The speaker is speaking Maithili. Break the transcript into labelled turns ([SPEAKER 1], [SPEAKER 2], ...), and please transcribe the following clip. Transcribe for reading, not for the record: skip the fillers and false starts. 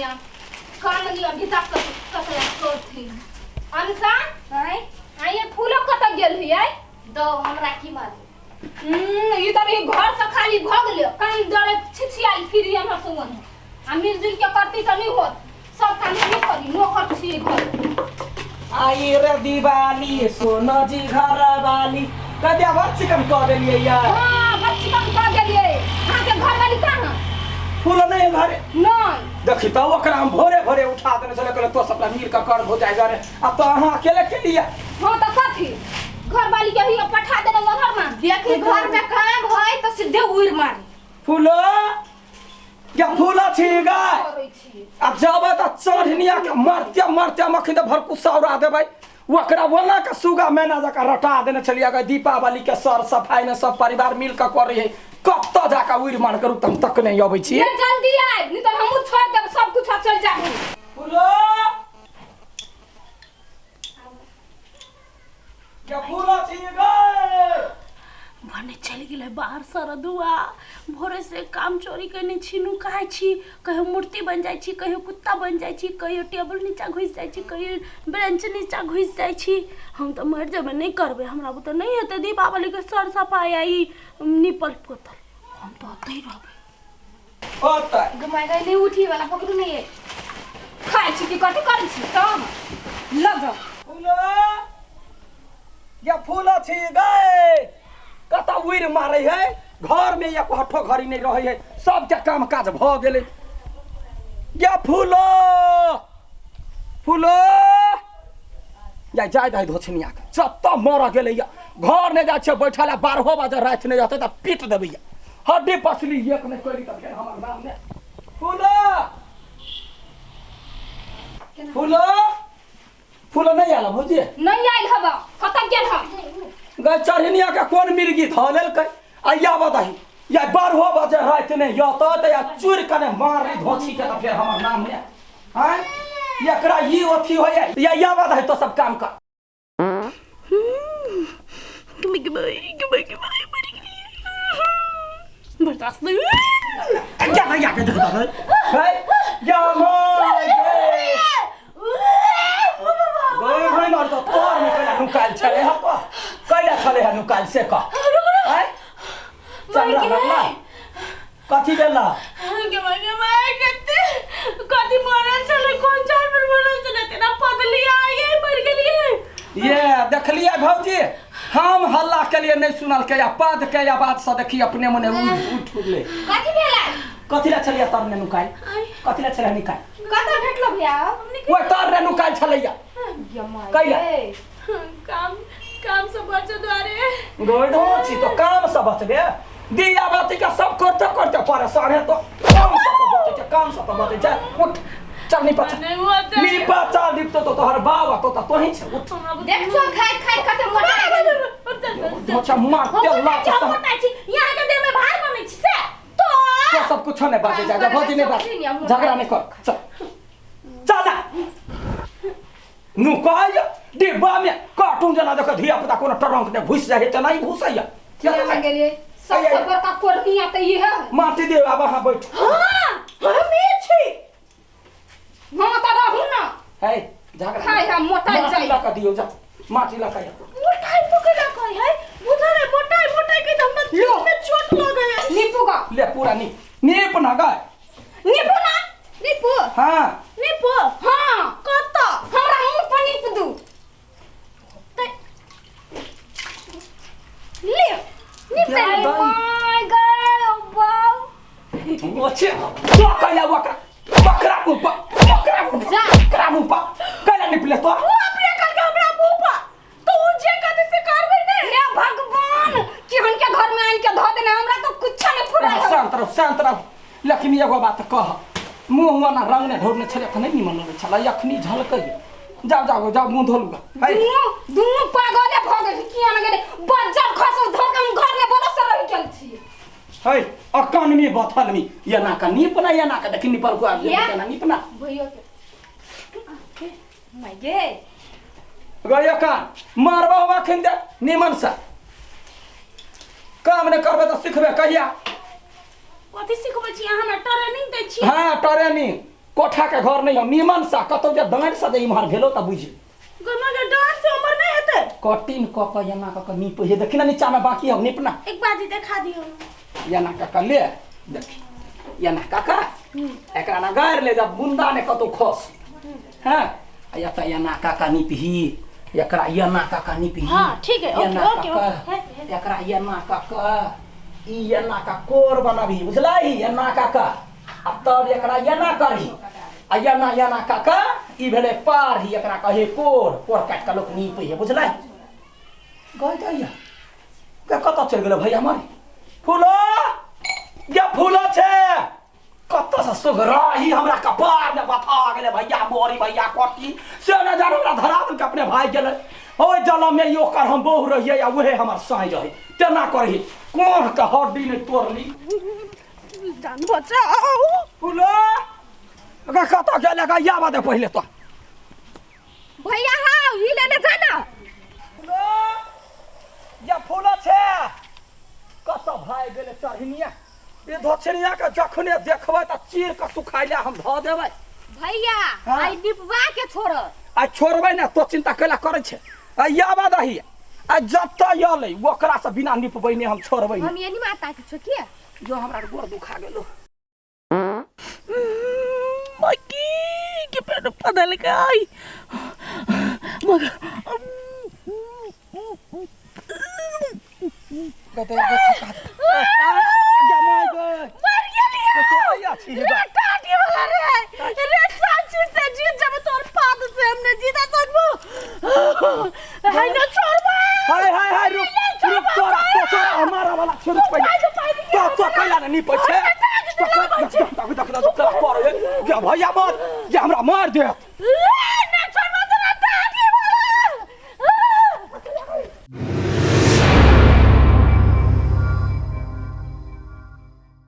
[SPEAKER 1] मैया काम नहीं अभी तक ककरा करथिन अनसा
[SPEAKER 2] आँय
[SPEAKER 1] आइए फूलो कतऽ गेल हियै
[SPEAKER 2] दो हमरा की मालूम।
[SPEAKER 1] ई तऽ ई घर से खाली भऽ गेलै काम डरे छिछियाल फिरी हमरा सुवन आ मिलजुल के करती तऽ नहीं होत सब काम हम करी नौकर छी घर।
[SPEAKER 3] आई रे दिवाली सोनो जी घर वाली कदे बड़ चिकन कऽ देलियै यार।
[SPEAKER 1] हाँ बड़ चिकन कऽ देलियै। अहाँके घर वाली कहाँ?
[SPEAKER 3] फूल नहीं घरे।
[SPEAKER 1] नहीं।
[SPEAKER 3] देखी तो ओकरा हम भोरे भोरे उठा देने छलै, कहले तो सबटा मिल कऽ कर हो जाय घरे, आ तो अहाँ अकेले केलियै।
[SPEAKER 1] हाँ तो कथी घर वाली के ही पठा देने घर में।
[SPEAKER 2] देखी घर में काम है तो सीधे उड़ मारी।
[SPEAKER 3] फूलो या फूल छी गाय
[SPEAKER 1] करै छी।
[SPEAKER 3] आ जबै तऽ चढ़निया के मारते मारते मखन तऽ भरकुस्सा उड़ा देबै। ओकरा ओना के सुगा मैना जकाँ रटा देने छलियै गे। दीपावली के सर सफाई में सब परिवार मिल कऽ करै है, कतऽ जाकऽ उड़ि मार करू तऽ हम तक नहि अबै छी।
[SPEAKER 1] ये जल्दी आबि नहीं तऽ हमहूँ छोड़ि देब सब कुछ आ चलि जाबू।
[SPEAKER 3] फूलो या फूलो छी गे।
[SPEAKER 4] भने चलि गेलै बाहर सरदुआ। भोरे से काम चोरी केने छी, नुकाइ छी, कहियो मूर्ति बनि जाइ छी, कहियो कुत्ता बनि जाइ छी, कहियो टेबुल नीचा घुसि जाइ छी, कहियो बेंच नीचा घुसि जाइ छी। हम तऽ मरि जेबै, नहि करबै, हमरा बुते नहि हेतै दीपावलीके सर सफाइ आ ई नीपल पोतल। हम तऽ ओतहि रहबै।
[SPEAKER 3] ओतऽ
[SPEAKER 2] गमाय गई नहीं उठी वाला पकड़ू नहीं है।
[SPEAKER 1] खाइ छी की कथी करै छी तब लग जाउ।
[SPEAKER 3] फूलो या फूलो छी गे कतऽ उड़ि मारै है। घर में एक हठो घड़ी नहीं रहे है, सबके काम काज भऽ गेलै। या फूलो फूलो या जाय दही धोछनिया के जतऽ मरऽ गेलै या घर नहि जाइ छियै बैठल आ 12 बजे राति नहि रहतै तऽ पीट देबै या हड्डी पसली एक नहि करी तऽ फेर हमर नाम नहि। फूलो फूलो फूलो नहीं आयल भौजी?
[SPEAKER 1] नहीं आयल हवा, कतऽ गेल हम?
[SPEAKER 3] गै चढ़निया के कोन मिर्गी धऽ लेलकै? आ बताही या 12 बजे राति नहि यतऽ तऽ या चूरि कने मार धोछी के तऽ फेर हमर नाम नहि। आँय एकरा ई अथी होइए या या बताही तो सब काम कर।
[SPEAKER 4] बर्दाश्त नहीं।
[SPEAKER 3] क्या भैया के देखता है है या माय गए भाई मार तो तोर में कैला नुकाल छले ह को कैला छले ह नुकाल से कह। आय चमड़ा लगला कथी देला
[SPEAKER 4] गे माय गे माय कते कथी मरल छलै, कोन जानवर मरल छलै तेना पदली आइए मर गेलियै।
[SPEAKER 3] ये देखलिए भौजी हम हल्ला के लिए नहीं सुनल के या पद के या बात से देखी अपने मने उठ उठले।
[SPEAKER 2] कथी भेलै?
[SPEAKER 3] कथी ला छलिया तर ने नुकाल? कथी ला छलिया निकाल?
[SPEAKER 2] कतऽ भेटलो भैया?
[SPEAKER 3] ओए तर ने नुकाल छलैया कैला?
[SPEAKER 4] काम काम से बचे द्वारे
[SPEAKER 3] गोड़ छी तो काम से बचबे। दिया बाती का सब करते करते परेशान है तो काम से तो बचे छै, काम से तो बचे छै। उठ चल नहीं पचा नहीं पचा दीप तो तोहर बाबा तो तोही छै। उठ
[SPEAKER 2] देख छो खाइ खाइ कते मोटा
[SPEAKER 3] अच्छा मारते लात
[SPEAKER 4] हम मोटा छी यहाँ के देह में भार बनै छी से तो
[SPEAKER 3] तो सब कुछ नहीं बाजे जा भौजी नहीं बात झगड़ा नहीं कर। चल चल नुकाय डिब्बा में कार्टून जना देख धिया पुता कोनो ट्रंक में घुस जाए त नहीं घुसैया।
[SPEAKER 1] क्या गेलियै सबसे बड़का कोरनिया त ई है।
[SPEAKER 3] माटी दे आब अहाँ बैठ।
[SPEAKER 4] हां हम ई छी।
[SPEAKER 1] हां त रहू ना।
[SPEAKER 3] है झगड़ा
[SPEAKER 1] खाइ हम मोटाइ
[SPEAKER 3] माटी
[SPEAKER 1] जाइ।
[SPEAKER 3] लऽ कऽ दियौ जा माटी लऽ कऽ।
[SPEAKER 4] मोटाइ पकड़ा कह है बुझल है मोटाइ मोटाइ के हमरा
[SPEAKER 1] लो।
[SPEAKER 4] में चोट लगे है।
[SPEAKER 1] नीपू गा
[SPEAKER 3] ले पूरा नीप नीप ना गाय
[SPEAKER 1] नीपू ना
[SPEAKER 2] नीपू।
[SPEAKER 3] हां
[SPEAKER 4] नीपू।
[SPEAKER 1] हां
[SPEAKER 4] कत
[SPEAKER 1] हमरा मुंह पर नीप दू।
[SPEAKER 4] ले नीप दे।
[SPEAKER 1] My God wow
[SPEAKER 3] अच्छे तो कैला ओकरा बकरा मुंह पर बकरा मुंह
[SPEAKER 1] जा।
[SPEAKER 3] बकरा मुंह पर कैला निपले तो
[SPEAKER 4] वो अपने कल के हमरा मुंह पर तो उ जे कथि से करबै ने।
[SPEAKER 1] हे भगवान कि हनके घर में आन के धो देने हमरा तो कुछ नहीं फुरा।
[SPEAKER 3] शांत रहो शांत रहो। लेकिन एगो बात कह मुंह वाला रंग ने ढोरने छले त नहीं निमन लगै छला अखनी झलकै। जाओ जाओ जाओ मुंह धोलू है।
[SPEAKER 1] दुनू दुनू पागले भ गेल किया न गेले बज्जर खसल धो के हम घर में बोलस रहि गेल छी।
[SPEAKER 3] है अकान में बथल में एना का नीपना एना का देखी निपल को आबि
[SPEAKER 1] या।
[SPEAKER 3] केना नीपना
[SPEAKER 1] भैयो के
[SPEAKER 2] my गे
[SPEAKER 3] गय अकान मारबो हम अखन दे निमन से काम ने करबे त सिखबे कहिया?
[SPEAKER 4] कथि सिखबै छी अहाँ? हमरा ट्रेनिंग दै छी।
[SPEAKER 3] हां ट्रेनिंग कोठा के घर नहीं हो नीमन सा कतौ जे दाँड़ सा जे इम्हर भेलो तऽ बुझि
[SPEAKER 4] गमा के डर से उमर नहीं हेतै।
[SPEAKER 3] कटिन कऽ कऽ एना कऽ कऽ नीप हे देखी ना नीचा में बाकी हो नीपना
[SPEAKER 4] एक बाजी देखा दियो।
[SPEAKER 3] एना कऽ कऽ ले देखी एना कऽ कऽ एकरा ना गारि ले जब बुंदा ने कतौ खस। हाँ आ एतऽ एना कऽ कऽ नीपही एकरा एना कऽ कऽ नीपही।
[SPEAKER 4] हाँ, ठीक है, ओके,
[SPEAKER 3] एना कऽ
[SPEAKER 4] ओके,
[SPEAKER 3] कऽ,
[SPEAKER 4] ओके।
[SPEAKER 3] एकरा एना कऽ कऽ ई एना कऽ कोर बनबही बुझलही एना कऽ कऽ आ तब एकरा एना करही आ एना एना कऽ कऽ ई भेलै पारही एकरा कहै कोर कोर काटि कऽ लोक नीपै है बुझलै। गए दैया के कतऽ चलि गेलै भैया मरे फूलो या फूलो छै कतऽ से सुघराही हमरा कपार में बथा गेलै भैया मोरी भैया कटी से न जान हमरा धरा देलकै अपने भाई गेलै ओहि जलम में ई ओकर हम बहु रहियै आ उहे हमर साँइ रहै तेना करही कोढ़ के हड्डी नहि तोड़ली।
[SPEAKER 4] जान बचाओ।
[SPEAKER 3] फूलो ओकरा कतऽ गेलै एकरा आबऽ दे पहिले तो।
[SPEAKER 1] भैया हाँ ई लेने जाना।
[SPEAKER 3] फूलो या फूलो छै कतऽ भागि गेलै चढ़िनिया ई धोछनिया के जखने देखबै तऽ चीर के सुखाइ लए हम धऽ देबै।
[SPEAKER 1] भैया
[SPEAKER 3] हाँ।
[SPEAKER 1] आई निपवा के छोड़।
[SPEAKER 3] आ छोड़बै ने तो चिंता कैला करै छै आ आबऽ दही आ जतऽ एलै ओकरा से बिना निपबै ने हम छोड़बै
[SPEAKER 1] हम ये नहीं माता के छो किया
[SPEAKER 3] जो हमरा गोड़ दुखा गेलो।
[SPEAKER 4] मक्की के पेट बदल गई मगर मर गेली रे टाटी वाला रे रे साची से जीत जब तोर पाद से हमने जीता सकबो हाय न छोड़बा।
[SPEAKER 3] हाय हाय हाय रुक रुक तोरा तो तोरा हमारा वाला छोड़ पहिले तो तो कैला ने निपै छै तो देख देख देख देख पर या भैया मार या हमरा मार देत।